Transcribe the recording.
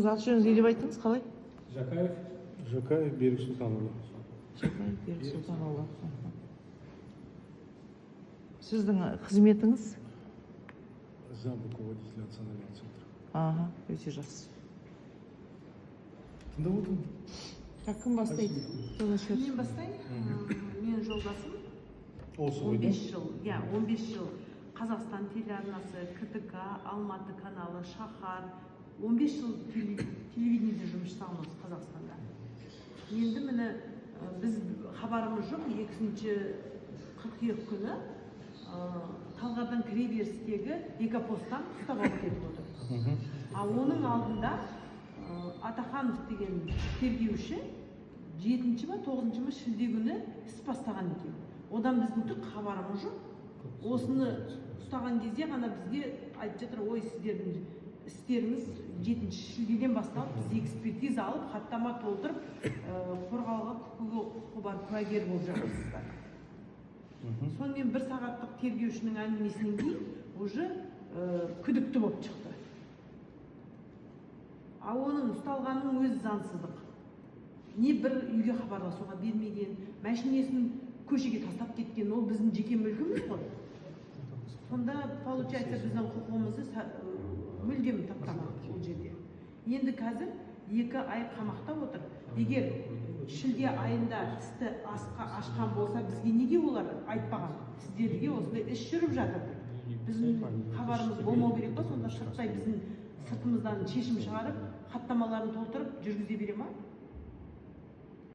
Өзіңіз аты жөніңізді не деп айттыңыз, қалай? Жақаев. Жақаев Берік Сұлтанұлы. Жақаев Берік Сұлтанұлы. Сіздің қызметіңіз? Зам руководителя национального центра. Аха, өте жақсы. Тыңдап отырмын. Так, кім бастайды? Кто начнет? Мен бастайын. Менің жолдасым Осы ғой, да? 15 жыл, иә, 15 жыл Қазақстан телеарнасы, КТК, Алматы каналы, Шахар, 15 жыл телевидениеде жұмыс жасаған осы Қазақстанда. Енді міне, біз хабарымыз жоқ, 2 қыркүйек күні Талғардан кіре берістегі экопосттан ұстап алып кетіп отыр. А оның алдында Атаханов деген тергеуші 7 ма, 9 ма шілде күні іс бастаған екен. Одан біздің түк хабарымыз жоқ. Осыны ұстаған кезде ғана бізге айтып жатыр: «Ой, сіздердің істеріңіз 7 шілдеден басталып, біз экспертиза алып, хаттама толтырып, қорғауға құқығы бар куәгер болып жатырсыздар». Сонымен, бір сағаттық тергеушінің әңгімесінен кейін уже күдікті болып шықты. А оның ұсталғанының өзі заңсыздық. Не бір үйге хабарласуға бермеген, мәшинесін көшеге тастап кеткен. Ол біздің жеке мүлкіміз ғой. Сонда, получается, біздің құқығымызды мүлдем таптамады ол жерде. Енді қазір 2 ай қамақта отыр. Егер шілде айында істі ашқан болса, бізге неге олар айтпаған, сіздерге осындай іс жүріп жатыр деп? Біздің хабарымыз болмау керек па сонда? Сырттай, біздің сыртымыздан шешім шығарып, хаттамаларын толтырып, жүргізе бере ма?